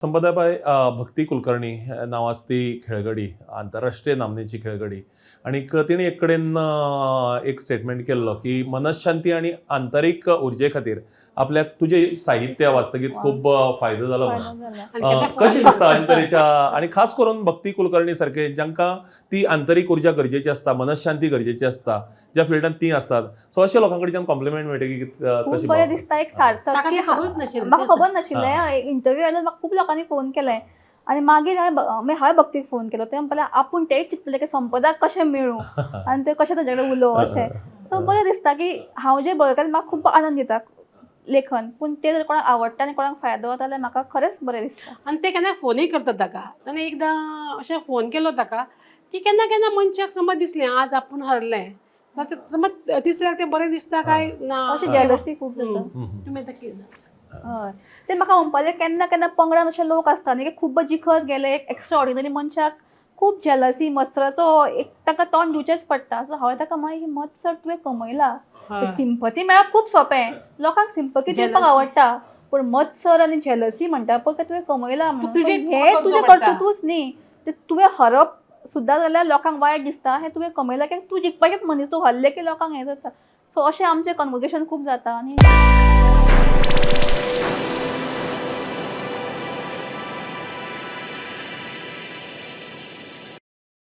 संपदाबाय, भक्ती कुलकर्णी नांवाजती खेळगडी, आंतरराष्ट्रीय नामनेची खेळगडी, आनीक तिणें एक कडेन एक स्टेटमेंट केल्लो की मनशांती आनी आंतरीक उर्जे खातीर आपल्याक तुजें साहित्य वाचतकीत खूब फायदो जालो म्हणून. फायदो जाला. आनी केन्ना कशें दिसता अशे तरेच्या आनी खास करून भक्ती कुलकर्णी सारखे जांकां ती आंतरीक उर्जा गरजेची आसता, मनशांती गरजेची आसता, ज्या फिल्डान ती आसतात, सो अशा लोकां कडच्यान कॉम्प्लिमेंट मेळटा की खूब कशी बरें भावना दिसता, एक आसता. सार्थक ताका की तें खबरूच नाशिल्लें. म्हाका खबर नाशिल्लें. इंटरव्यू आयलो, म्हाका खूब लोकांनी फोन केले आनी मागीर हांवें भक्तीक फोन केलो. ते म्हणपाक लागले, आपूण तेय चिंतलें की संपदाक कशें मेळूं आनी तें कशें ताजे कडेन उलोवं अशें. सो बरें दिसता की हांव जें बरयता तें म्हाका खूब आनंद दिता लेखन, पूण तें जर कोणाक आवडटा आनी कोणाक फायदो जाता जाल्यार म्हाका खरेंच बरें दिसता. आनी ते केन्ना फोनूय करतात ताका. ताणें एकदां अशें फोन केलो ताका की केन्ना केन्ना मनशाक समज दिसलें आज आपूण हरलें जाल्यार ते समज तिसऱ्याक तें बरें दिसता काय ना. अशें जेलसी खूब जाता. तुमी आतां कितें जाता? हय, ते म्हाका म्हणपाक जाय, केन्ना केन्ना पंगडान अशे लोक आसता न्ही की खूब जिखत गेले, एक एक्स्ट्रा ऑर्डिनरी मनशाक खूब जेलसी, मत्सराचो एक ताका तोंड दिवचेंच पडटा. सो हांवें ताका म्हळें, ही मत्सर तुवें कमयला. सिंपती मेळप खूब सोंपें, लोकांक सिंपती दिवपाक Jealousy. आवडटा, पूण मत्सर आनी जेलसी म्हणटा पळय, तुवें कमयला म्हणून. तूं credit So हें तुका तुजें करचो पडटा. कर्तृत्वच न्ही, ते तुवें हरप सुद्दां जाल्यार लोकांक वायट दिसता, हें तुवें कमयलां कित्याक तूं जिखपाचेच मनीस, तूं हरलें की लोकांक हें जाता. सो अशें आमचें कन्वर्सेशन खूब जाता आनी